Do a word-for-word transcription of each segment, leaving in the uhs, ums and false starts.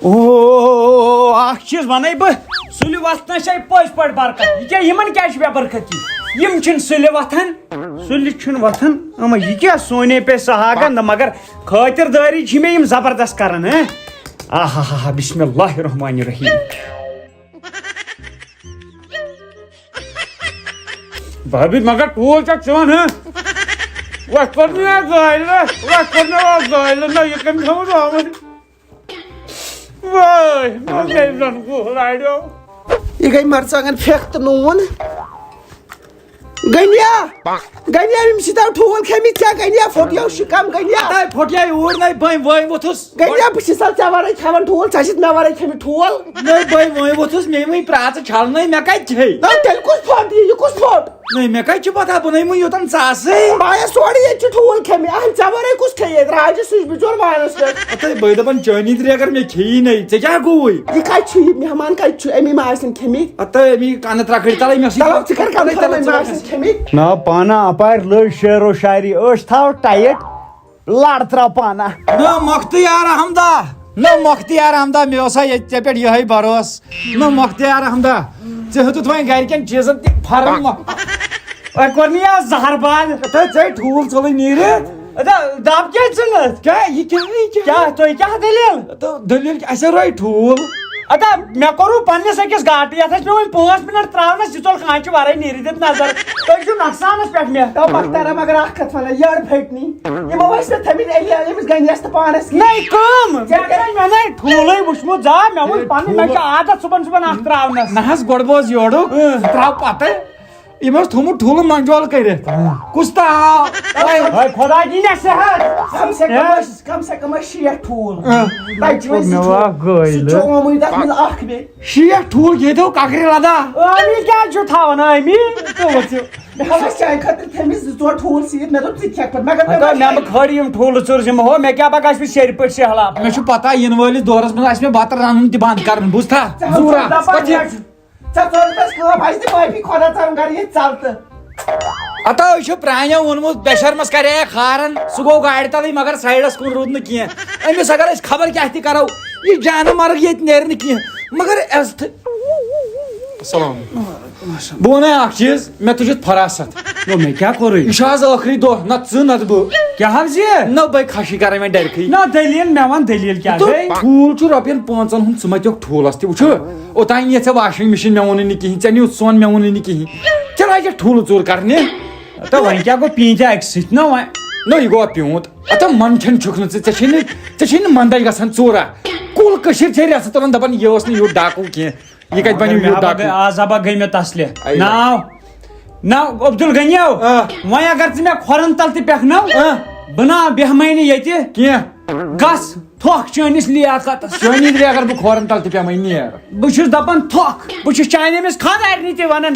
او، اکھ چیٖز وَنَے بہٕ، سُلہِ وَتھنَس چھے پٔزۍ پٲٹھۍ برکت۔ یہِ کیٛاہ، یِمَن کیٛاہ چھِ بے برکتی؟ یِم چھِنہٕ سُلہِ وَتھان، سُلہِ چھُنہٕ وَتھان۔ اما یہِ کیٛاہ، سونے پے سہاگن، نہ مگر خٲطِردٲری چھِ مےٚ یِم زبردست کران، ہہ؟ آہا ہا ہا، بسم اللہ الرحمن الرحیم۔ بھابھی، مگر ٹھوٗل چھا چون، ہہ؟ وۄتھ کوٚر نہٕ یَتھ زٲلۍ نہ، وۄتھ کوٚر نہٕ یَتھ زٲلۍ نہ، یہِ کٔمۍ تھوٚوُن آمُت؟ وٲے، مےٚ گٔے زَن گُہہ لاریو۔ یہِ گٔے مرژٕوانٛگن پھیٚکھ تہٕ نوٗن۔ غنیا، غنیا، یِم چھِ تَو ٹھوٗل کھیٚمٕتۍ ژےٚ، غنیا، پھوٚٹیو شِکم، غنیا۔ تَے پھوٚٹیے اوٗرۍ، نَے بٔنۍ وٲے ووٚتھُس۔ غنیا، بہٕ چھُسا ژےٚ وَرٲے کھٮ۪وان ٹھوٗل؟ ژےٚ چھِتھ مےٚ وَرٲے کھیٚمٕتۍ ٹھوٗل؟ نَے بٔنۍ وٲے ووٚتھُس، مے وٕنۍ پرٛاژٕ چھَلنَے، مےٚ کَتہِ کھیٚیہِ؟ نہ، تیٚلہِ کُس پھوٚٹ یہِ؟ یہِ کُس پھوٚٹ؟ نَے، مےٚ کَتہِ چھِ پَتہ، بہٕ نَے وٕنۍ یوٚتَن ژاسٕے۔ بہٕ آیَس سورُے، ییٚتہِ چھِ ٹھوٗل کھیٚمٕتۍ۔ اَہَن، ژےٚ وَرٲے کُس کھیٚیہِ ییٚتہِ؟ راجہِ سُچ بِچور وانَس پٮ۪ٹھ۔ ہَتَے بٔے دَپان، چٲنی ترٛے اگر مےٚ کھیٚیی نَے، ژےٚ کیٛاہ گوٚوُے؟ یہِ کَتہِ چھُ؟ یہِ مہمان کَتہِ چھُ؟ أمی ما آسن کھیٚمٕتۍ؟ ہَتَے أمی کَنہٕ ترٛکھٕرۍ تَلَے مےٚ سۭتۍ تَلَو، وَتھ۔ ژٕ کَر کَنہٕ تَلَے تَلَے مےٚ ژٕ آسن کھیٚمٕتۍ؟ نا پانا اپارِ لٔج شعر و شاعری، أچھ تھاو ٹایٹ، لڑ ترٛاو پانا۔ نہ مۄختیار احمدا، نہ مۄختیار احمدا، مےٚ اوسا ییٚتہِ ژےٚ پٮ۪ٹھ یِہوٚے بروسہٕ۔ نہ مۄختیار احمدا، ژےٚ ہیوٚتُتھ وۄنۍ گرِکٮ۪ن چیٖزن تہِ پھرن مۄ-، أکۍ کوٚر نہٕ یہِ زہر باد۔ تہٕ ژےٚ ٹھوٗل ژوٚلُے نیٖرِتھ۔ ادا، دب کیٛازِ ژھٕنَتھ؟ کیٛاہ؟ یہِ کیٛاہ؟ یہِ کیٛاہ؟ کیٛاہ؟ تۄہہِ کیٛاہ دٔلیٖل؟ تہٕ دٔلیٖل کیٛاہ؟ اَسہِ ہے رٲے ٹھوٗل۔ ادا، مےٚ کوٚروٕ پننِس أکِس گاٹہٕ، یَتھ ٲسۍ مےٚ وۄنۍ پانٛژھ مِنٹ ترٛاونَس، یہِ ژوٚل کھانچہِ ورٲے نیٖرِتھ دِتھ نظر۔ تُہۍ چھِو نۄقصانَس پٮ۪ٹھ مےٚ۔ تو مۄختیارا، مگر اَکھ کَتھ وَنان، یٔڈ پھٔٹنی۔ یِمو ٲسۍ مےٚ تھٲمٕتۍ اَلہِ، أمِس گٔنٛڈیَس تہٕ پانَس کِنۍ۔ نَے کٲم، ژےٚ کیٛاہ کَرے مےٚ نَے ٹھوٗلٕے وٕچھمُت زانٛہہ، مےٚ ووٚن ہے، پنٕنۍ، مےٚ ٹھوٗلہٕ۔ چھُ عادت صُبحن صُبحن اَکھ ترٛاونَس۔ نہ حظ، گۄڈٕ بوز یورُک، اۭں۔ ترٛاو پَتہٕ۔ یِم ٲسۍ تھوٚمُت ٹھوٗلہٕ منجول کٔرِتھ۔ کُس تہٕ آو؟ ہے خۄدا دِیِن اَسہِ صحت۔ کم سے کم ہہ؟ ٲسۍ، کم سے کم ٲسۍ شیٹھ ٹھوٗل۔ ہہ۔ تَتہِ چھِ وۄنۍ زٕ مےٚ ژور۔ واکھ گٲلۍ۔ سُہ چھُ آمُت تَتھ منٛز اَکھ بیٚیہِ۔ شیٹھ ٹھوٗل کھیٚیہِ تو ککرِ لدہ۔ ٲمی کیٛازِ چھُ تھاوان ٲمی؟ تہٕ وٕچھِو۔ مےٚ حظ ٲسۍ چانہِ خٲطرٕ تھٲمٕتۍ زٕ ژور ٹھوٗل سِوِتھ، مےٚ دوٚپ ژٕ تہِ کھٮ۪کھ پَتہٕ، مگر مےٚ ہتا، ما مےٚ مہٕ کھٲرۍ یِم ٹھوٗلہٕ ژور زِمہٕ ہو، مےٚ کیٛاہ پَکھ آسہِ مےٚ سیرِ پٲٹھۍ سہلاب۔ مےٚ چھُ پَتہ، یِنہٕ وٲلِس دورَس منٛز آسہِ مےٚ بَتہٕ رَنُن تہِ بنٛد کَرُن، بوٗزتھا؟ ژٕ حظ زوٗرا، چھُکھ دَپان پَتہٕ مےٚ چھُ ژےٚ ژوٚلُتھ اَسہِ کٲم، اَسہِ دِ معٲفی، خۄدا ژَرُن کَرٕ ییٚتہِ ژَلتہٕ۔ ہتا، أسۍ چھِ پرٛانیو ووٚنمُت، بے شرمس کَرے کھارن، سُہ گوٚو گاڑِ تَلٕے، مگر سایڈَس کُن روٗد نہٕ کینٛہہ۔ أمِس اگر أسۍ خبر کیٛاہ تہِ کَرو، یہِ جانہٕ مرگ ییٚتہِ نیرِ نہٕ کینٛہہ۔ مگر عزتہٕ۔ السلام علیکم۔ بہٕ وَنَے اَکھ چیٖز، مےٚ تُجِتھ فراست۔ نو، مےٚ کیٛاہ کوٚرُے؟ یہِ چھُ آز ٲخری دۄہ، نَتہٕ ژٕ، نَتہٕ بہٕ۔ کیٛاہ حظ یہِ؟ نہ، بہٕ کھَشٕے کَرَے وۄنۍ ڈَرِکھٕے۔ نہ، دٔلیٖل، مےٚ وَن دٔلیٖل کیٛاہ تہٕ گٔے؟ ٹھوٗل چھُ رۄپیَن پانٛژَن ہُنٛد، ژٕ مَتیوکھ ٹھوٗلَس تہِ۔ وٕچھو، اوٚتام یہِ ژےٚ واشنگ مِشیٖن مےٚ ووٚنُے نہٕ کِہیٖنۍ، ژےٚ نیوٗتھ سۄن مےٚ ووٚنُے نہٕ کِہیٖنۍ۔ ژےٚ لَگہِ ٹھوٗلہٕ ژوٗر کَرنہِ۔ تہٕ وۄنۍ کیٛاہ گوٚو، پیٖنتہِ اَکہِ سۭتۍ نہ وۄنۍ؟ نہ، یہِ گوٚو پیوٗنت۔ ہتا، منٛدچھان چھُکھ نہٕ ژٕ، ژےٚ چھے نہٕ، ژےٚ چھے نہٕ منٛدَچھ گژھان ژوٗرا۔ کُل کٔشیٖر چھے رٮ۪ژٕ تُلان، دَپان، یہِ اوس نہٕ یوٗت ڈاکوٗ کینٛہہ، یہِ کَتہِ بَنیو یوٗت ڈاکوٗ؟ آ، زبا گٔے مےٚ تَسلہِ۔ اَیہِ۔ ناو، ناو عبدالغنی۔ آ۔ وۄنۍ اگر ژٕ مےٚ کھۄرَن تَل تہِ پٮ۪کھ ناو، آ۔ بہٕ نا بیٚہمَے نہٕ ییٚتہِ۔ کینٛہہ۔ گژھ تھۄکھ چٲنِس لیاقتس۔ چٲنی لیاقت، بہٕ کھۄرَن تَل تہِ پٮ۪مَے نیر۔ بہٕ چھُس دَپان تھۄکھ، بہٕ چھُس چانہِ أمِس خانٛدارنہِ تہِ وَنان،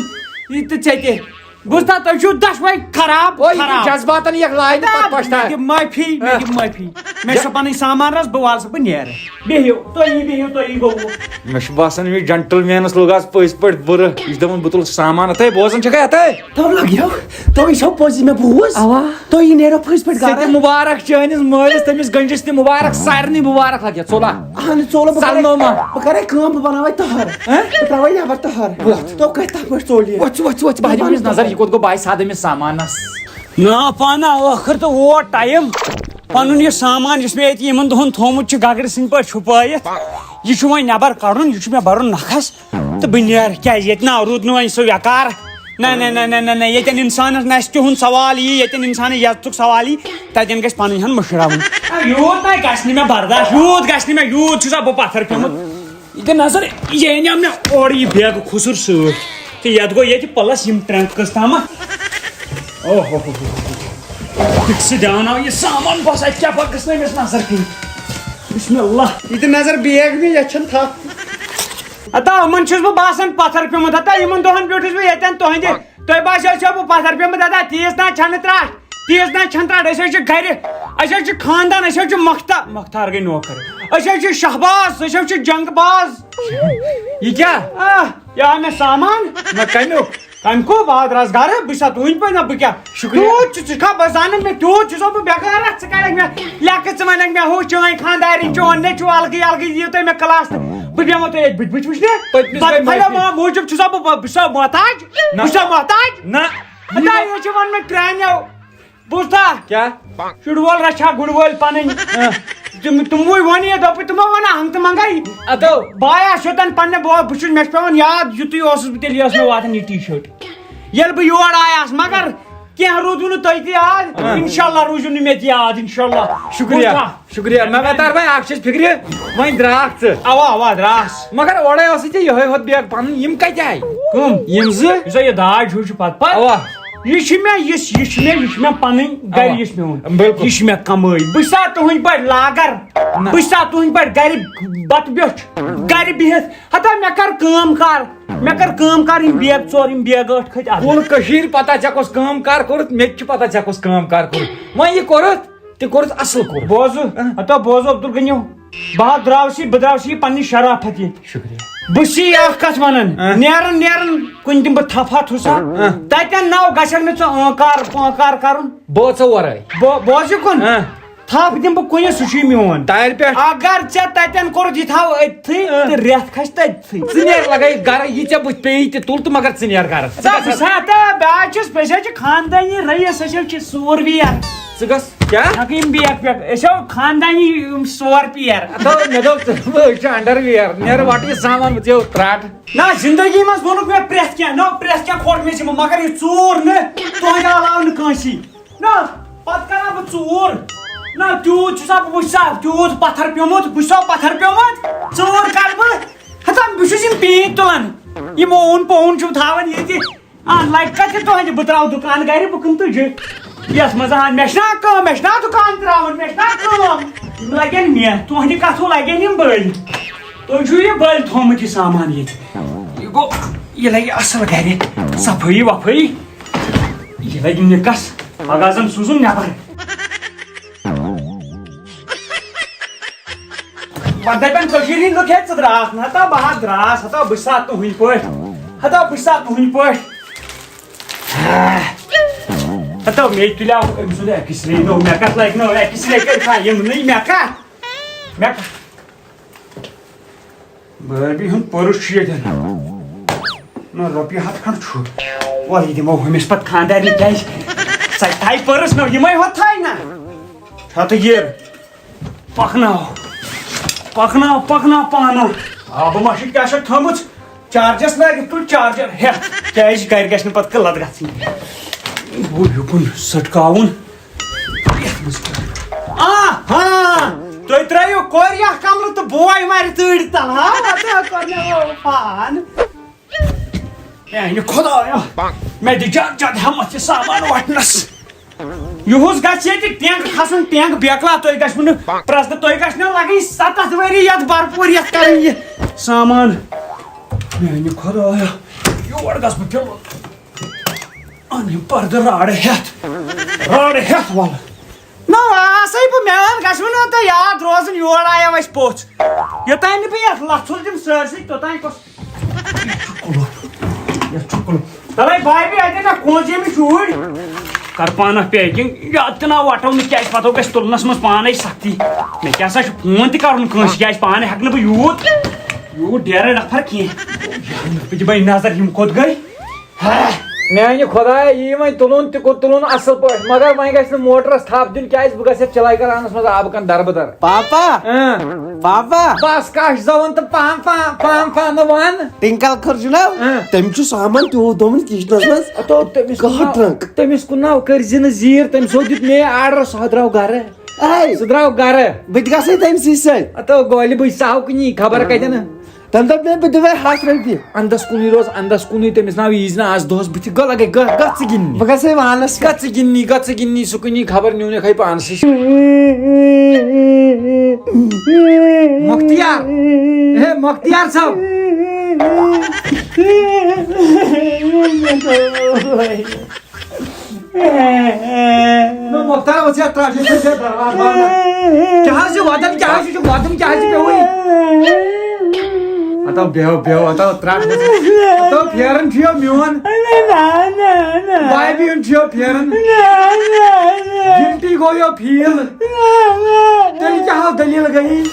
یہِ تہِ ژےٚ تہِ۔ بوٗزتھا، تُہۍ چھِو دۄشوَے خراب، اوے، یہِ خراب۔ جذباتن یکھ لاینہٕ پتہٕ پشتاو۔ مےٚ دِ معٲفی، مےٚ دِ معٲفی۔ مےٚ چھُ پنٕنۍ سامان رَس، بہٕ والہٕ سا، بہٕ نیرٕ۔ بِہِو، تُہی بِہِو، تُہی گوٚوُ۔ مےٚ چھُ باسان، ییٚمِس جنٹل مینس لوٚگ آز پٔزۍ پٲٹھۍ بُرٕ۔ یہِ چھُ دَپان، بہٕ تُلہٕ سامان۔ ہَتَے، بوزان چھَکھا ہَتَے؟ تَو لَگیو، تُہۍ چھَو پوٚز، یہِ مےٚ بوٗز۔ اَوا۔ تُہی نیرو پٔزۍ پٲٹھۍ ژےٚ تہِ گرٕ۔ مُبارک چٲنِس مٲلِس، تٔمِس گٔنجِس تہِ مُبارک، سارنٕے مُبارک لَگہِ ژوٚلا۔ اَہَن ژوٚلو، بہٕ کَرَے، ژَلنو ما؟ بہٕ کَرَے کٲم، بہٕ بَناوَے تَہَر۔ ہہ؟ بہٕ ترٛاوَے نٮ۪بَر تَہَر۔ وۄتھ۔ تو کَتہِ تَتھ پٲٹھۍ ژوٚل یہِ؟ وۄتھ ژٕ، وۄتھ ژٕ، وۄتھ ژٕ، بہٕ دِمہٕ أمِس نظر، یہِ کوٚت گوٚو باے سادٕ أمِس سامانَس۔ نا پانہ، ٲخٕر تہٕ ووت ٹایم۔ پَنُن یہِ سامان یُس مےٚ ییٚتہِ یِمَن دۄہَن تھوٚومُت چھُ گگرٕ سٕنٛدۍ پٲٹھۍ چھُپٲیِتھ، یہِ چھُ وۄنۍ نٮ۪بَر کَڑُن، یہِ چھُ مےٚ بَرُن نَکھَس تہٕ بہٕ نیرٕ۔ کیٛازِ ییٚتہِ نا روٗد نہٕ وۄنۍ سُہ ویکار۔ نہ، نہ، نہ، ییٚتٮ۪ن اِنسانَس نہ آسہِ تِہُنٛد سوال یی، ییٚتٮ۪ن اِنسانَس عزتُک سوال یی، تَتٮ۪ن گژھِ پَنٕنۍ ہَن مٔشراوٕنۍ۔ آ، یوٗت نہ گژھِ نہٕ مےٚ برداش، یوٗت گژھِ نہٕ مےٚ، یوٗت چھُسا بہٕ پَتھَر پیوٚمُت۔ یہِ تہِ نظر، یہِ أنیو مےٚ اورٕ یہِ بیگ کھُسُر سۭتۍ۔ تہٕ یَتھ گوٚو ییٚتہِ پلس یِم ترٛٮ۪ن قٕسطہٕ تامَتھ۔ اوہ ہو ہو ہو۔ ٹھیٖک سُہ دیاوناو یہِ سامان، بس اَتہِ کیٛاہ پَکس نہٕ أمِس نظر کِہیٖنۍ۔ بسم اللہ۔ یہِ تہِ نظر بیگ مےٚ، یَتھ چھَنہٕ تھپھ۔ ہتا، یِمَن چھُس بہٕ باسان پَتھر پیوٚمُت۔ ہتا، یِمَن دۄہَن بیوٗٹھُس بہٕ ییٚتٮ۪ن تُہٕنٛدِ۔ تۄہہِ باسیو چھا بہٕ پَتھر پیوٚمُت؟ ہتا، تیٖژ تام چھَنہٕ ترٛٹھ۔ تیٖژ نہ چھَنہٕ ترٛٹھ، أسۍ حظ چھِ گرِ، أسۍ حظ چھِ خاندان، أسۍ حظ چھِ مۄختا-، مۄختار گٔے نوکر، أسۍ حظ چھِ شہباز، أسۍ حظ چھِ جنگ باز۔ یہِ کیٛاہ؟ آہ، یہِ آو مےٚ سامان۔ نہ کَمیُک؟ کمہِ کو؟ بہٕ آو درٛاس گرٕ، بہٕ چھُسا تُہٕنٛدۍ پٲٹھۍ؟ نہ، بہٕ کیٛاہ؟ شُکریہ۔ تیوٗت چھُ، ژٕ چھُکھا، بہٕ زانَن، مےٚ تیوٗت چھُسا بہٕ بٮ۪کار اَتھ، ژٕ کَڑَکھ مےٚ لیٚکھٕ، ژٕ وَنَکھ مےٚ ہُہ چٲنۍ خانٛدارِنۍ، چون نیٚچوٗ الگٕے الگٕے، دِیِو تُہۍ مےٚ کلاس تہٕ بہٕ بیٚہمو تۄہہِ ییٚتہِ بٕتھِ بٕتھِ وٕچھنہِ۔ پٔتمِس گٔے بَتہٕ پھٔلٮ۪و معٲفی۔ ما موٗجوٗب چھُسا بہٕ، بہٕ چھُسا محتاج؟ نہ۔ بہٕ چھُسا محتاج؟ نہ۔ ہتا، یہِ چھِ وَنان مےٚ پرٛانیو۔ بوٗزتھا؟ کیٛاہ؟ شُرۍ وول رچھا گُرۍ وٲلۍ پنٕنۍ۔ ہاں۔ تِم، تِموٕے ووٚن یہِ، دوٚپُکھ، تِمو ووٚن ہنٛگ تہٕ منٛگے۔ ادو۔ بہٕ آیاس یوٚتن پننہِ، بہٕ، بہٕ چھُس، مےٚ چھُ پٮ۪وان یاد، یُتُے اوسُس بہٕ تیٚلہِ، یہِ ٲس مےٚ واتان یہِ ٹی شٲٹ۔ ییٚلہِ بہٕ یور آیاس، مگر کینٛہہ روٗدوٕ نہٕ تۄہہِ تہِ یاد، ہاں۔ انشاءاللہ روٗزِو نہٕ مےٚ تہِ یاد، انشاءاللہ۔ شُکریہ۔ بوٗزتھا؟ شُکریہ۔ مےٚ وتار بھائی، اکھ چھِ أسۍ فِکرِ، وۄنۍ درٛاکھ ژٕ۔ اوا، اوا، درٛاس۔ مگر اورے اوسُے ژےٚ یِہوٚے ہوت بیگ پنُن، یِم کتہِ آے؟ کٕم؟ یِم زٕ؟ یُس سا یہِ داج ہیوٗ چھُ پتہٕ پتہٕ۔ اوا۔ یہِ چھِ مےٚ، یُس، یہِ چھِ مےٚ، یہِ چھِ مےٚ پنٕنۍ گرِ، اوا۔ یہِ چھِ مےٚ اوٚن۔ بِلکُل۔ یہِ چھِ مےٚ کمٲے۔ بہٕ چھُسا تُہٕنٛدۍ پٲٹھۍ لاگر؟ نہ۔ بہٕ چھُسا تُہٕنٛدۍ پٲٹھۍ گرِ بتہٕ بیوٚچھ؟ گرِ بِہِتھ؟ ہتا مےٚ کر کٲم کار، مےٚ کر کٲم کار، یِم بیگ ژور، یِم بیگ ٲٹھ کھٔتۍ اتھ۔ کُل کٔشیٖرِ پتہ ژےٚ کۄس کٲم کار کوٚرُتھ، مےٚ تہِ چھِ پتہ ژےٚ کۄس کٲم کار کوٚرُتھ۔ وۄنۍ یہِ کوٚرُتھ، تہِ کوٚرُتھ اصل کوٚرُتھ۔ بوزو، ہتا بوزو عبدالغنیو، بہٕ ہا درٛاوسٕے، بہٕ درٛاوسٕے یہِ پننہِ شرافت ییٚتہِ۔ شُکریہ۔ بہٕ چھُسے اکھ کتھ ونان، ہاں۔ نیران نیران کُنہِ دِمہٕ بہٕ تھپھ ہتھ ہُہ سا، ہاں۔ تتٮ۪ن نو گژھن نہٕ ژٕ ٲنکار پٲنکار کرُن۔ بٲژو ورٲے۔ بو-، بوز یہِ کُن۔ ہاں۔ تھپھ دِمہٕ بہٕ کُنہِ، سُہ چھُے میون۔ تارِ پٮ۪ٹھ۔ اگر ژےٚ تتٮ۪ن کوٚرُتھ یہِ تھاو أتتھٕے، ہاں۔ تہٕ رٮ۪تھ کھسہِ تٔتتھٕے۔ ژٕ نیر لگے گرٕ، یہِ ژےٚ بٕتھِ پیٚیہِ تہِ تُل تہٕ مگر ژٕ نیر گرٕ۔ ژٕ ہتا، گژھ بہٕ ہتا، بہٕ حظ چھُس، بہٕ حظ چھُس خاندٲنی رئیس، أسۍ حظ چھِ سور ویر۔ ژٕ گژھ۔ کیٛاہ؟ ہٮ۪کہٕ یِم بیگ پٮ۪ٹھ، أسۍ ہو خاندانی یِم سور پیر۔ ہتو، مےٚ دوٚپ، ژٕ، بہٕ، أسۍ چھِ underwear۔ نیر وَٹہٕ یہِ سامان، بہٕ ژےٚ ترٛاٹہٕ۔ نہ، زندگی منٛز ووٚنُکھ مےٚ پرٛٮ۪تھ کینٛہہ، نہ، پرٛٮ۪تھ کینٛہہ کھوٚٹ مےٚ ذمہٕ، مگر یہِ ژوٗر نہٕ، تُہٕنٛدِ علاوٕ نہٕ کٲنٛسی۔ نہ، پتہٕ کرا بہٕ ژوٗر۔ نہ، تیوٗت چھُسا بہٕ وٕچھ سا، تیوٗت پتھر پیوٚمُت، بہٕ چھُسا پتھر پیوٚمُت، ژوٗر کرٕ بہٕ۔ ہتا، بہٕ چھُس یِم پیٖنتۍ تُلان، یِم اوٗن پوٗن چھُم تھاوان ییٚتہِ۔ آ، لگہِ کتہِ تُہنٛدِ؟ بہٕ ترٛاوٕ دُکان گرِ، بہٕ کٕنہٕ تُجہِ۔ یتھ منٛز، آ، مےٚ چھُنہ کٲم، مےٚ چھُنہ دُکان ترٛاوُن، مےٚ چھُنہ کٲم۔ یِم لگن مےٚ، تُہنٛدِ کتھٕ لگن یِم بٔلۍ۔ تُہۍ چھُو یہِ بٔلۍ تھوٚومُت یہِ سامان ییٚتہِ۔ یہِ گوٚو، یہِ لگہِ اصل گرِ، صفٲیی وفٲیی۔ یہِ لگہِ نِکس، پگاہ زن سوٗزُن نٮ۪بر۔ پتہٕ دپن کٔشیٖرِ ہٕنٛدۍ لُکھ، ہے، ژٕ درٛاکھ نہ، ہتا بہٕ ہا درٛاس، ہتا بہٕ چھُسا تُہٕنٛدۍ پٲٹھۍ، ہتا بہٕ چھُسا تُہٕنٛدۍ پٲٹھۍ۔ ہتا مےٚ تُلیو أمۍ سُنٛد ایکس رے، نو مےٚ کتھ لگہِ نو ایکس رے کٔرِتھ، یِم نٕے مےٚ کتھ، مےٚ کتھ۔ باربی ہُنٛد پٔرٕس چھُ ییٚتٮ۪ن۔ نہ، رۄپیہِ ہَتھ کھنٛڈ چھُ۔ وۄنۍ دِمو ہُمِس پتہٕ خانٛدارنہِ، کیٛازِ؟ سۄ تہِ تھایہِ پٔرٕس، نہ، یِمے ہوت تھایہِ نہ۔ چھا تہٕ یہِ؟ پکناو۔ پکناو، پکناو پانہٕ۔ آبہٕ مَشٕک کیٛاہ چھَکھ تھٲومٕژ؟ چارجَس لٲگِتھ تُل چارجَر ہٮ۪تھ۔ کیٛازِ گرِ گژھِ نہٕ پتہٕ قٕلت گژھٕنۍ؟ ہُہ یُکُن سٹکاوُن۔ یتھ منٛز کیٛاہ؟ آ، ہاں، تُہۍ ترٛٲیِو کورِ اکھ کمرٕ تہٕ بوے مَرِ تۭرِ تل۔ ہا، وۄنۍ کٔر مےٚ پان۔ میانہِ خدایا، مےٚ دِ جد جد ہٮ۪متھ یہِ سامان وٹنس۔ یُہُس گژھِ ییٚتہِ ٹینٛگ کھسُن، ٹینٛگ بیکلا، تُہۍ گژھِوٕ نہٕ پرٛٮ۪س، تُہۍ گژھِ نہٕ لگٕنۍ ستتھ ؤری یتھ بھرپوٗریت کرٕنۍ یہِ سامان۔ میانہِ خدایا، یور گژھٕ بہٕ پیوٚمُت۔ اَن یِم پردٕ راڑٕ ہٮ۪تھ، راڑٕ ہٮ۪تھ وَلہٕ۔ نہ، آسَے بہٕ، مےٚ وَن، گژھِ وۄنۍ نہٕ تۄہہِ یاد روزُن، یور آیو اَسہِ پوٚژھ۔ یوٚتام نہٕ بہٕ یَتھ لَژھُل دِمہٕ سٲرسٕے، توٚتام کۄس؟ یَتھ چھُ کُلُف، یَتھ چھُ کُلُف۔ تَلَے بھاے، بی اَتہِ نہ کونٛزِ ییٚمِس یوٗرۍ۔ کَر پانَس پیکِنٛگ، یَتھ تہِ نہ وَٹو نہٕ، کیٛازِ پَتہٕ گژھِ تُلنَس منٛز پانَے سَختی۔ مےٚ کیٛاہ سا چھُ فون تہِ کَرُن کٲنٛسہِ، کیٛازِ پانہٕ ہٮ۪کہٕ نہٕ بہٕ یوٗت، یوٗت ڈیرٕ نفر کینٛہہ۔ بہٕ دِمَے نظر، یِم کوٚت گٔے۔ میانہِ خۄدایہ، یی وۄنۍ تُلُن تہِ کوٚر تُلُن اصل پٲٹھۍ، مگر وۄنۍ گژھِ نہٕ موٹرس تھپھ دیُن، کیازِ بہٕ گژھٕ یتھ چلاے کرانس منٛز آبہٕ کن دربہٕ در۔ پاپا، اۭں۔ پاپا۔ بس کش زون تہٕ پام پام پام پام نہٕ ون۔ ٹِنکل کھٔر چھُ نا، اۭں۔ تٔمۍ چھُ سامان تیوٗت دوٚمُت کچنس منٛز۔ ہتو تٔمِس کُن کانٛہہ ناو، ٹرنک۔ تٔمِس کُن ناو کٔرۍ زِ نہٕ زیٖر، تٔمۍ سو دیُت مے آرڈر، سُہ درٛاو گرٕ۔ اے۔ سُہ درٛاو گرٕ۔ بہٕ تہِ گژھے تٔمۍ سٕے سۭتۍ۔ ہتو گولہِ بٕے سُہ آو کُنی خبر کتٮ۪ن۔ تَمہِ دۄہ پیٚیہِ بہٕ دِمے ہَتھ رۄپیہِ۔ اندس کُنُے روز، اندس کُنُے، تٔمِس ناو ییٖزِ نہٕ آز دۄہس بٕتھِ۔ گوٚو لگے، گژھ، گژھ ژٕ گِنٛدنہِ۔ بہٕ گژھٕ ہے وانس پٮ۪ٹھ۔ گژھ ژٕ گِنٛدنہِ، گژھ ژٕ گِنٛدنہِ، سُہ کُنی خبر نیونکھے پانسٕے۔ مۄختیار، ہے مۄختیار صٲب۔ نہ، مۄختار اوس یتھ ترٛٹھ، یہِ چھُ ژےٚ دروازٕ بنٛد۔ کیٛاہ حظ چھُ وَدان؟ کیٛاہ حظ چھُ وَدُن؟ کیٛاہ حظ چھُ پیوٚوُے؟ ہتو بیٚہو، بیٚہو، ہتو ترٛٹھ۔ ہتو پھیران چھُ یو میون۔ نہ، نہ، نہ۔ بابی ہُنٛد چھُ یو پھیران۔ نہ، نہ، نہ۔ گِلٹی گوٚو یو فیٖل۔ نہ، نہ، نہ۔ تیٚلہِ کیٛاہ ہو دٔلیٖل گٔیی؟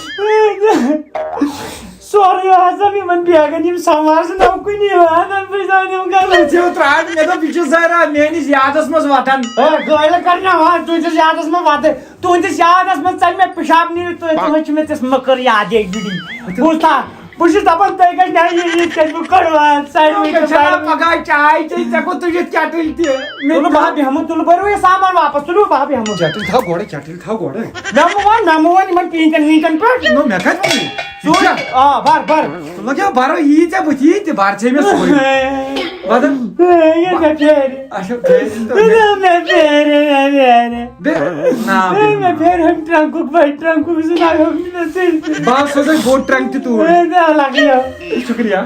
سورُے اوس یِمن بیگن یِم سموارٕ نہ کُنہِ یِوان، بہٕ زانہٕ یِم کَتھ۔ ژےٚ ترٛٹھ، مےٚ دوٚپ یہِ چھُ ظٲہرا میٲنِس یادس منٛز وۄتھان۔ ہے، گٲلۍ کَر نہ وَن، تُہٕنٛدِس یادس منٛز وۄتھٕ۔ تُہٕنٛدِس یادس منٛز ژَلہِ مےٚ پِشاب نیٖرِتھ، تُہۍ، تُہٕنٛز چھِ مےٚ تِژھ مٔکٕر یاد، یے جُڑی۔ بوٗزتھا؟ بہٕ چھُس دَپان، تُہۍ کَتہِ نیرِ یہِ، یِتھ کٔنۍ بہٕ کَڑٕ وَن، ساروٕے مےٚ تہٕ چھَنہٕ کَڑٕ۔ پَگاہ چاے چیٚنۍ، ژےٚ گوٚو تُجِتھ کیٹٕلۍ تہِ۔ مےٚ تُلہٕ بہٕ ہا بیٚہمہٕ، تُلہٕ بٔرِو یہِ سامان واپَس، تُلِو بہٕ ہا بیٚہمہٕ۔ کیٹٕلۍ تھاو گۄڈٕ، کیٹٕلۍ تھاو گۄڈٕ۔ مےٚ مہٕ وَن، مےٚ مہٕ وَن یِمَن پیٖنٛتٮ۪ن ویٖنٛتٮ۪ن پٮ۪ٹھ۔ نو، مےٚ کَتہِ وَنُے؟ ژٕ وٕچھ، آ، بَر، بَر۔ ژٕ لَگیو بَرو یی ژےٚ بٕتھِ، یی تہِ بَر ژےٚ مےٚ سورُے۔ وَدٕ۔ یہِ مےٚ پھیرِ۔ اچھا، پھیرِ تہٕ مےٚ۔ مےٚ پھیرِ، مےٚ پھیرِ۔ بے-، نا، ہے، بے-، مےٚ پھیرِ ہُمہِ ٹرنکُک، بَڑِ ٹرنکُک، سُہ لاگو مےٚ تیٚلہِ تہِ۔ بہٕ حظ سوزے بوٚڑ ٹرنک تہِ توٗرۍ۔ ہے، نہ، لَگہِ یہِ۔ شُکریہ۔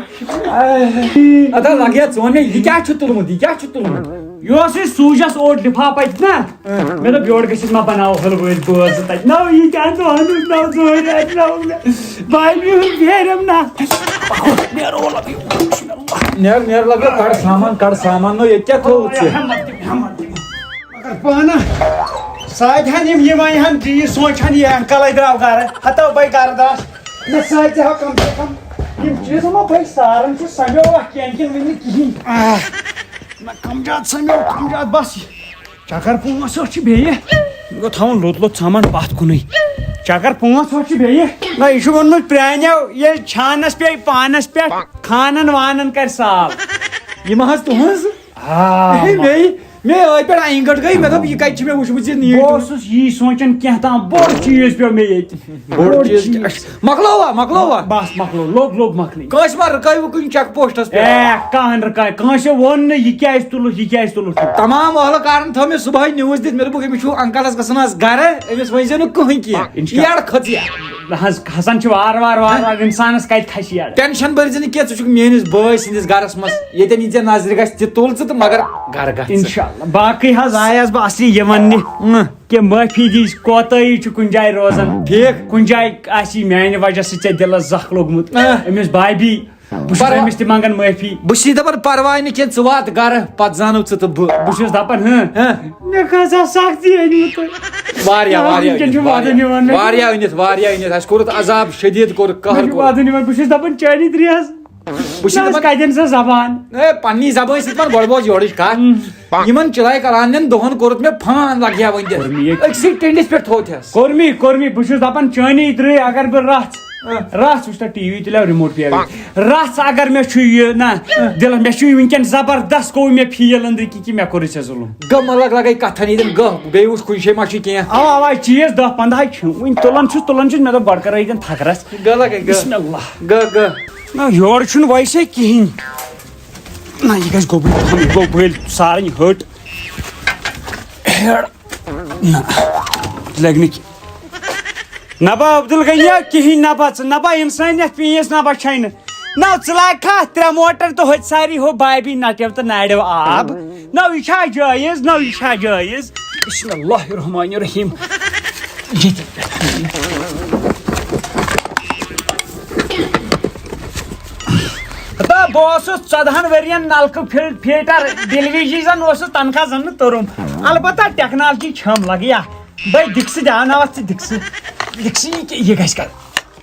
ادا لگیا ژٕ وَن مےٚ، یہِ کیٛاہ چھُ تُلمُت، یہِ کیٛاہ چھُ تُلمُت؟ یہِ اوس یہِ سوٗجَس اوٹ لِفاف اَتہِ نا۔ مےٚ دوٚپ یورٕ گٔژھِتھ ما بَناوو حلوٲے بٲژ تَتہِ۔ نہ، یہِ کیٛاہ ژٕ وَنُکھ، نہ، ژٕ وَن اَتہِ نہ وَن۔ بہٕ ہَے میون پھیرم نہ۔ نیرو لَگیو۔ نیر، نیر لَگیو، کَڑ سامان، کَڑ سامان۔ نو، ییٚتہِ کیٛاہ تھوٚوُتھ ژےٚ؟ ہٮ۪مَتھ دِمہٕ، ہٮ۪مَتھ دِمہٕ۔ مگر پانہٕ ساتہِ ہن یِم، یِم وۄنۍ ہن یی سونٛچ ہن یہِ انکلے درٛاو گرٕ، ہتو بے گرٕ دراس۔ مےٚ ساتہِ ہا کم سے کم یِم چیٖز ما بے سارن چھُ سمیو اکھ کینٛہہ کِنہٕ وٕنہِ نہٕ کِہیٖنۍ۔ آہ، نہ کم زیادٕ سمیو، کم زیادٕ بس۔ چکر پانٛژھ ٲٹھ چھِ بیٚیہِ۔ یہِ گوٚو تھاوُن لوٚت لوٚت سامان پتھ کُنُے۔ چکر پانٛژھ ٲٹھ چھِ بیٚیہِ۔ نہ یہِ چھُ ووٚنمُت پرٛانیو، ییٚلہِ چھانس پیٚیہِ پانس پٮ۪ٹھ، خانن وانن کرِ سال۔ یہِ ما حظ تُہنٛز؟ آ، ہے، مے، مے ٲدۍ پٮ۪ٹھ اَنہِ گٔٹ گٔے، مےٚ دوٚپ، یہِ کَتہِ چھِ مےٚ وٕچھمٕژ یہِ نیٖٹِو؟ بہٕ اوسُس یی سونٛچان، کینٛہہ تام بوٚڑ چیٖز پیوٚو مےٚ ییٚتہِ۔ بوٚڑ بوٚڑ چیٖز چیٖز۔ کیٛاہ چھُ؟ مۄکلووا، مۄکلووا؟ بس، مۄکلو، لوٚگ، لوٚگ مۄکلٕنۍ۔ کٲنٛسہِ ما رُکٲوٕ کُنہِ چیک پوسٹس پٮ۪ٹھ؟ اے، کانٛہہ نہٕ رُکاوِ، کٲنٛسہِ ووٚن نہٕ، یہِ کیٛازِ تُلُتھ، یہِ کیٛازِ تُلُتھ؟ تمام اہلکارن تھٲو مےٚ صُبحٲے نِوٕز دِتھ، مےٚ دوٚپُکھ، أمِس چھُو انکلس گژھُن آز گرٕ، أمِس ؤنۍزیو نہٕ کٕہٕنۍ کینٛہہ۔ انشاء یَڑ کھٔژ یَڑ۔ نہ حظ، کھسان چھِ وارٕ وارٕ، وارٕ وارٕ، انسانس کتہِ کھسہِ یَڑ؟ ٹینشن بٔرۍ زِ نہٕ کینٛہہ، ژٕ چھُکھ میٲنِس بٲے سٕنٛدِس گرس منٛز۔ ییٚتٮ۪ن یہِ ژےٚ نظرِ گژھِ، تہِ تُل ژٕ تہٕ مگر گرٕ گژھ ژٕ۔ انشاءاللہ۔ باقٕے حظ آیس بہٕ اصلی یہِ وننہِ، اۭں، کہِ معٲفی دی، کوتٲہی چھُ کُنہِ جایہِ روزان۔ ٹھیٖک۔ کُنہِ جایہِ آسہِ میانہِ وجہ سۭتۍ ژےٚ دِلس زخ لوٚگمُت۔ اۭں۔ أمِس بابی، بہٕ چھُس پروا-، أمِس تہِ منگان معٲفی۔ بہٕ چھُس دپان پرواے نہٕ کینٛہہ، ژٕ وات گرٕ، پتہٕ زانو ژٕ تہٕ بہٕ۔ بہٕ چھُس دپان، ہہ۔ ہہ۔ مےٚ کھژا سختی أنمٕژ تۄہہِ۔ واریاہ، آ، واریاہ وٕنکٮ۪ن أنِتھ، چھُ وادٕ واریاہ، نِوان مےٚ۔ واریاہ أنِتھ، واریاہ أنِتھ۔ اَسہِ کوٚرُتھ عذاب شدید، کوٚرُکھ قہر مےٚ چھُ کوٚرُکھ۔ وادٕ نِوان، بہٕ چھُس دَپان چٲنی ترٛیش۔ بہٕ چھُس نہ حظ دَپان، کَتٮ۪ن سۄ زبان؟ اے، پننی زبٲنۍ سۭتۍ وَن گۄڈٕ بوز یورٕچ کَتھ۔ ہُم۔ یِمَن چِلَے کَلانٮ۪ن دۄہَن کوٚرُتھ مےٚ فان لَگہِ ہا وۄنۍ دِتھ۔ کوٚر مےٚ یہِ۔ أکسٕے ٹِنڈِس پٮ۪ٹھ تھوٚو تھَس۔ کوٚر مےٚ، کوٚر مےٚ۔ بہٕ چھُس دَپان چٲنی ترٛے اگر بہٕ رَژھ، ہہ۔ رَژھ وٕچھتہ ٹی وی تُلہِ ہا رِموٹ پی وی۔ رَژھ اگر مےٚ چھُ یہِ نہ، ہہ۔ دِلَس مےٚ چھُ وٕنکٮ۪ن زبردست گوٚو مےٚ فیٖل أنٛدرٕ کِنۍ کہِ مےٚ کوٚرُے ژےٚ ظُلُم۔ گٔمہٕ لَگ لَگَے کَتھَن ییٚتٮ۪ن گٔہہ، بیٚیہِ وٕچھ کُنہِ جایہِ ما چھُ کینٛہہ۔ اَوا، اَوا، چیٖز دَہ پنٛداہ چھِ۔ وٕنہِ تُلان چھُس، تُلان چھُس، مےٚ دوٚپ گۄڈٕ کَرو ییٚتٮ۪ن تھَکھ رَژھ۔ گٔہہ لَگَے، گٔہہ۔ بِسمِ اللہ۔ گٔہہ، گٔہہ۔ نہ، یورٕ چھُنہٕ ویسے کِہیٖنۍ۔ نہ، یہِ گژھِ گوٚبُر تھاوُن، یہِ گوٚو بٔلۍ سارٕنۍ ۂٹ۔ ہیٚڑ۔ نہ، لَگہِ نہٕ کینٛہہ۔ نبا عبدالغنی کِہیٖنۍ، نبا ژٕ، نبا اِنسٲنیت پیٖنٛژ، نبا چھَے نہٕ۔ نہ، ژٕ لاگکھا ترٛےٚ موٹر تہٕ ہوٚتہِ ساری ہُہ بابی نَٹیو تہٕ نارٮ۪و آب؟ نہ، یہِ چھا جٲیِز؟ نہ، یہِ چھا جٲیِز؟ بسم اللہ الرحمن الرحیم۔ ییٚتہِ پٮ۪ٹھ۔ ہتا، بہٕ اوسُس ژۄدہَن ؤرِین نلکہٕ فِل-، فیٹر ڈیلیوری زن اوسُس تنخواہ زن نہٕ توٚرُم۔ البتہ ٹیکنالوجی چھم لگیا۔ بے دِکسہٕ دیاوناوتھ ژٕ دِکسہٕ۔ دِکسہٕ یہِ کہِ یہِ گژھِ کر۔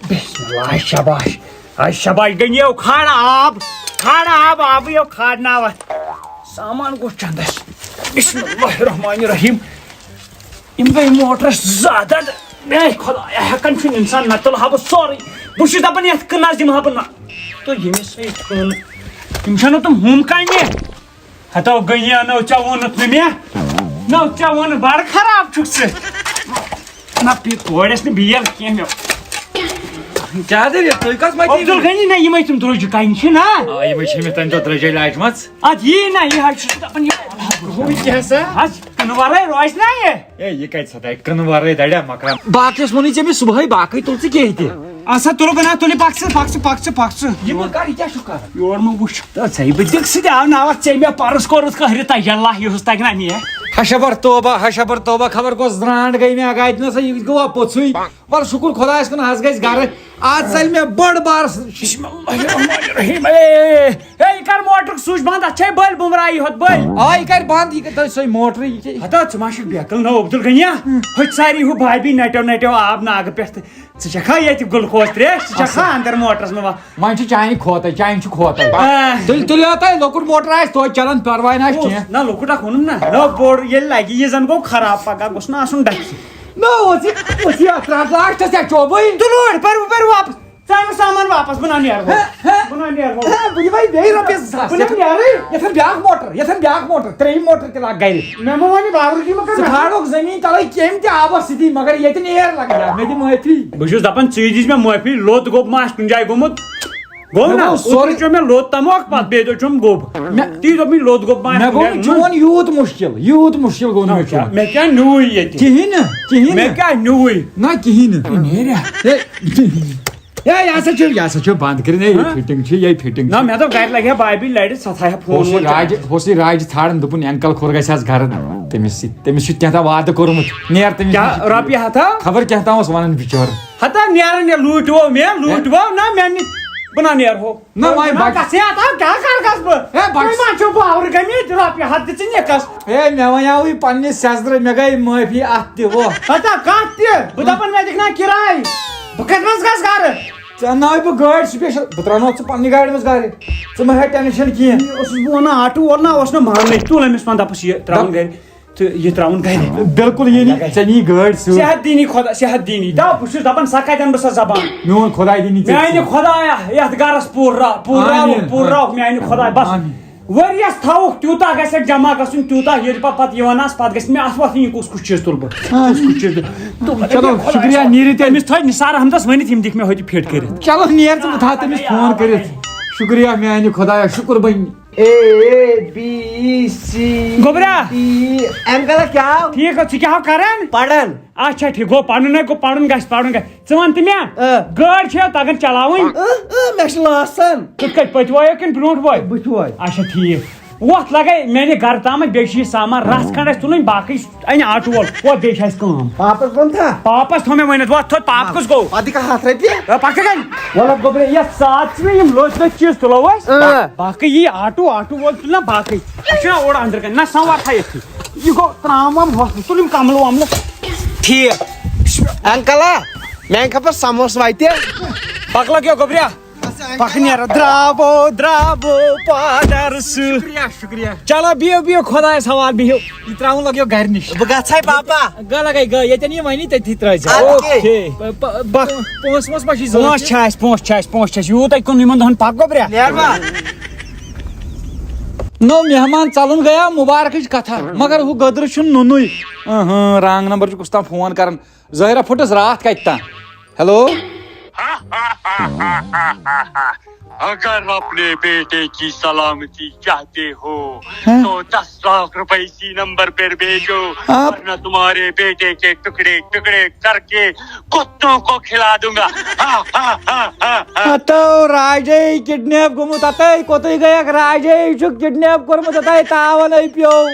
بسم اللہ، شاباش۔ آے شاباش گٔنیو، کھاڑ آب، کھاڑ آب، آبٕے یو کھاڑناوتھ۔ سامان گوٚو چندس۔ بسم اللہ الرحمن الرحیم۔ یِم گٔے موٹرس زیادٕ۔ اے خدایا، ہٮ۪کان چھُنہٕ انسان، مےٚ تُلہٕ ہا بہٕ سورُے۔ بہٕ چھُس دپان یتھ کٕنس دِمہٕ ہا بہٕ نہ۔ تہٕ ییٚمِس سۭتۍ کٕن۔ یِم چھَنہٕ تِم ہُم کامہِ۔ ہتو گٔیہ، نو ژےٚ ووٚنُتھ نہٕ مےٚ۔ نو ژےٚ ووٚنُتھ، بڑٕ خراب چھُکھ ژٕ۔ نہ، پی-، کورِ ٲس نہٕ بیل کینٛہہ مےٚ۔ کیٛاہ دٔلیٖل؟ تُہۍ کَس مَتہِ عبدالغنی، نہ، یِمے تِم درٛوجہِ کَنہِ چھِ نا۔ آ، یِمے چھِ مےٚ تَمہِ دۄہ درٛوجے لاجمَژٕ۔ اَدٕ یی نہ، یہِ حظ چھُس دَپان، یہِ ہُہ کیٛاہ سا؟ حظ، کٕنہٕ وَرٲے روزِ نا یہِ؟ اے، یہِ کَتہِ سا تَتہِ کٕنہٕ وَرٲے دَریا مکان؟ باقٕے اوس ووٚنُے ژےٚ مےٚ صُبحٲے، باقٕے تُل ژٕ کینٛہہ تہِ۔ اَسا تُلُکھ نا، تُلہِ پَکھ ژٕ، پَکھ ژٕ، پَکھ ژٕ، پَکھ ژٕ۔ یہِ مہ کَر، یہِ کیٛاہ چھُکھ کَران؟ یور مہ وٕچھ۔ تہٕ ژَے بہٕ دِکہٕ سۭتۍ آو ناوَتھ، ژےٚ مےٚ پَرُس کوٚرُتھ قہرِ تَجَلّا، یُہُس تَگہِ نا مےٚ؟ ہشبر توبہ، ہشبر توبہ، خبر کۄس زرانٛٹھ گٔے مےٚ اگاے نہ سا، یہِ گوٚوا پوٚژھُے۔ وَلہٕ شُکُر خۄدایَس کُن، آز گٔے أسۍ گرٕ۔ آز ژَلہِ مےٚ بٔڑ بار س-، بسم اللہ الرحمن الرحیم۔ اے، اے، اے، یہِ کر موٹرُک سُچ بنٛد، اَتھ چھے بٔلۍ بُمراہی ہوت بٔلۍ۔ آ، یہِ کر بنٛد، یہِ کر تۄہہِ سۄے موٹرٕے، یہِ کیٛاہ؟ ہتا، ژٕ ما چھُکھ بیقل نو عبدالغنی؟ ہُتہِ ساری ہُہ بھابی نٹیو نٹیو آب ناگہٕ پٮ۪ٹھ تہٕ ژٕ چھَکھا ییٚتہِ گلوکوز ترٛیش؟ ژٕ چھَکھا اَصٕل۔ اندر موٹرس منٛز وا-، وۄنۍ چھُ چانہِ کھوتَے، چانہِ چھُ کھوتَے۔ آ۔ تُلۍ، تُلِو تۄہہِ لۄکُٹ موٹر آسہِ توتہِ چلان، پرواے نہ آسہِ کُس؟ کینٛہہ۔ نہ، لۄکُٹ اکھ اوٚنُم نہ۔ نہ، بوٚڑ ییٚلہِ لگہِ، یہِ زن گوٚو خراب، پگاہ گوٚژھ نہ آسُن ڈکھِ۔ نہ، اوس یہِ، اوس یہِ اَتھ راتھ لاسٹس یا چوبٕے۔ تُل اوٗرۍ، پرو، پرو واپس۔ ژٕ اَن نہٕ سامان واپس، بہٕ نہ نیرٕ ہو۔ ہہ، ہہ۔ بہٕ نہ نیرٕ ہو۔ ہہ، بہٕ دِمے بیٚیہِ رۄپیَس زٕ ساس۔ بہٕ نہ نیرٕے۔ یَتھ اَن بیٛاکھ موٹر، یَتھ اَن بیٛاکھ موٹر، ترٛیٚیِم موٹر تہِ لاگ گرِ۔ مےٚ ما وَنہِ باورٕچی مہ کر ژٕ مےٚ۔ کھالوکھ زٔمیٖن تَلَے کیٚمۍ تہِ آبَس سۭتی، مگر ییٚتہِ نیر لَگہِ ہا، مےٚ دِ معٲفی۔ بہٕ چھُس دَپان، ژٕے دِژ مےٚ معٲفی، لوٚت گوٚب ما آسہِ کُنہِ جایہِ گوٚمُت؟ گوٚو مےٚ نا؟ گوٚو سورُے۔ اوترٕ چیوٚو مےٚ لوٚت تَموکھ، پَتہٕ بیٚیہِ دۄہ چیوٚم گوٚب۔ مےٚ، تی دوٚپ مےٚ، لوٚت گوٚب ما آسہِ مےٚ کُنہِ گوٚو جایہِ نہٕ گوٚمُت؟ چون یوٗت مُشکِل، یوٗت مُشکِل گوٚو نہٕ نہ، مےٚ کیٛاہ، چون۔ مےٚ کیٛاہ نیوٗوٕے ییٚتہِ؟ کِہیٖنۍ نہٕ، کِہیٖنۍ مےٚ نہٕ۔ کیٛاہ نیوٗوٕے؟ نہ، کِہیٖنۍ نہٕ۔ یہِ نیرِ۔ ہے، ہے، یہِ ہسا چھُ، یہِ ہسا چھُ بنٛد کٔرِتھ۔ ہے، یہِ ہاں؟ فِٹِنٛگ چھِ، یہِ فِٹِنٛگ نہ، چھِ۔ مےٚ دوٚپ، گرِ لگہِ ہا بابی لرِ، ژٕ تھاوِ ہا فون ہوس یہِ وون راجہِ، کٔرِتھ۔ ہوس یہِ راجہِ ژھانٛڈان، دوٚپُن، انکل کھوٚر گژھِ آز گرٕ۔ تٔمِس سۭتۍ، تٔمِس چھُ کینٛہہ تام وعدٕ کوٚرمُت۔ نیر تٔمِس کیٛاہ نِش۔ رۄپیہِ ہتھا؟ خبر کیٛاہ تام اوس ونان بِچور۔ ہتا نیران، یہِ لوٗٹۍ وو مےٚ، لوٗٹۍ وو نہ مےٚ نِش۔ بہٕ نہ نیرٕ ہو۔ نہ، وۄنۍ بہٕ نہ بچ-، گژھٕ ہا، تہٕ کیٛاہ کر گژھٕ بہٕ؟ ہے، بچ-، وۄنۍ ما چھُو باورٕ گٔمٕتۍ؟ رۄپیہِ ہتھ دِژٕ نِکس۔ ہے، مےٚ وَنیٛاوٕے پننہِ سیٚزرٕ، مےٚ گٔے معٲفی اَتھ تہِ، وۄہ۔ ہتا کتھ تہِ؟ بہٕ دپان، مےٚ دِکھ نا کِراے؟ بہٕ کتہِ منٛز گژھٕ گرٕ؟ ژےٚ انناوے بہٕ گٲڑۍ سپیشل، بہٕ ترٛاوناوتھ ژٕ پننہِ گاڑِ منٛز گرِ۔ ژٕ مہ ہےٚ ٹینشن کینٛہہ۔ یہِ اوسُس بہٕ ونان، آٹوٗ وول نا اوس نہٕ ماننٕے، تُل أمِس وَن دپس یہِ تراوُن دپ-، گرِ۔ تہٕ یہِ تراوُن گرِ۔ بِلکُل یی نہٕ، ژےٚ نی گٲڑۍ سۭتۍ۔ صحت دینی خۄدا، صحت دینی۔ دَپ، بہٕ چھُس دَپان، سۄ کَتٮ۪ن بہٕ سۄ زبان؟ میون خۄداے دینی ژےٚ میانہِ سۭتۍ۔ خۄدایا، یَتھ گرس پوٗرٕ را-، پوٗرٕ آمین۔ راوُکھ، پوٗرٕ راوُکھ میانہِ خۄدایا۔ بس۔ آمین۔ ؤریَس تھاوُکھ تیوٗتاہ گژھٮ۪کھ جمع گژھُن، تیوٗتاہ ییٚلہِ پَتہٕ، پَتہٕ یِوان آسہٕ، پَتہٕ گژھِ مےٚ اَتھ وۄتھٕنۍ، یہِ کُس کُس چیٖز تُلہٕ بہٕ؟ آ۔ کُس کُس چیٖز تُلہٕ؟ تُل، چلو، خۄدایَس شُکریہ، حوالہٕ۔ نیٖرِو تیٚلہِ۔ أمِس تھٲے نثار احمدس ؤنِتھ، یِم دِکھ مےٚ ہوٚتہِ فِٹ کٔرِتھ۔ چلو، نیر ژٕ، بہٕ تھاوٕ تٔمِس فون کٔرِتھ۔ شُکریہ میانہِ خۄدایا، شُکر بَنہِ۔ A, A, B, C, گوٚبرا۔ D. اَمہِ غلط کیٛاہ آو؟ ٹھیٖک حظ، ژٕ کیٛاہ ہو کران؟ پران۔ اچھا، ٹھیٖک گوٚو، پرُن ہے گوٚو، پرُن گژھِ، پرُن گژھِ۔ ژٕ وَن تہٕ مےٚ، آ۔ گٲڑۍ چھےٚ تَگان چلاوٕنۍ؟ آ، آ، مےٚ چھِ لاسان۔ کِتھ کٔنۍ، پٔتۍ وٲے کِنہٕ برٛونٛٹھ وٲے؟ بٕتھِ وٲے۔ اچھا، ٹھیٖک۔ وۄتھ لگے میانہِ گرٕ تامَتھ، بیٚیہِ چھُ یہِ سامان رژھ کھنٛڈ اَسہِ تُلٕنۍ، باقٕے اَنہِ آٹوٗ وول۔ وۄتھ، بیٚیہِ چھِ اَسہِ کٲم۔ پاپس ووٚن تھا؟ پاپس تھوٚو مےٚ ؤنِتھ، وۄتھ تھوٚد پاپہٕ کُس گوٚو؟ پتہٕ کانٛہہ ہتھ رۄپیہِ؟ اے، پکھ کَتہِ؟ وَلہٕ گوٚبرے، یَتھ ساتھ چھِ مےٚ یِم لٔتۍ لٔتۍ چیٖز تُلو أسۍ۔ اۭں۔ باقٕے یی آٹوٗ، آٹوٗ وول تُلہِ نا باقٕے۔ اَسہِ چھُنہ اورٕ أنٛدرٕ کَنہِ، نہ سموار تھایَتھ تھی۔ یہِ گوٚو ترٛام وام وۄتھ، تُل یِم کملہٕ وملہٕ۔ ٹھیٖک۔ انکل ہا، میٛانہِ خٲطرٕ سموسہٕ وَتہِ۔ پکھ لگ یو گوٚبریا۔ پکھ نیرا، درٛاوو، درٛاوو پادر سُہ۔ شُکریہ، شُکریہ۔ چلو، بِہِو، بِہِو، خۄدایَس حوالہٕ، بِہِو۔ یہِ ترٛاوُن لگیو گرِ نِش۔ بہٕ گژھے پاپا۔ گہ لگے گہ، ییٚتٮ۪ن یہِ وَنی تٔتھی ترٛٲیزِ۔ اَدٕ اوکے۔ کیٛاہ؟ پ-، پ-، بَکھ۔ پونٛسہٕ وونٛسہٕ ما چھِ ضوٚرَتھ؟ پونٛسہٕ چھِ اَسہِ، پونٛسہٕ چھِ اَسہِ، پونٛسہٕ چھِ اَسہِ۔ یوٗت اَتہِ کُن یِمَن دۄہَن پَکو برٛا۔ نیر ما؟ نو مہمان ژَلُن گٔیا مُبارکٕچ کَتھا، مگر ہُہ گٔدرٕ چھُنہٕ نُنُے۔ اہاں، رانٛگ نمبر چھُ کُس تام فون کَران۔ ظٲہرہ پھٕٹٕس راتھ کَتہِ تام۔ ہیلو۔ اگر اپنے بیٹے کی سلامتی چاہتے ہو، ہاں؟ تو دس لاکھ روپے اسی نمبر پر بھیجو، آپ ورنہ تمہارے بیٹے کے ٹکڑے ٹکڑے کر کے کتوں کو کھلا دوں گا۔ ہتو راجے کڈنیپ گوٚمُت، ہتے کوٚتٕے گٔیکھ؟ راجے چھُ کڈنیپ کوٚرمُت، ہتے تاونے پیوٚو۔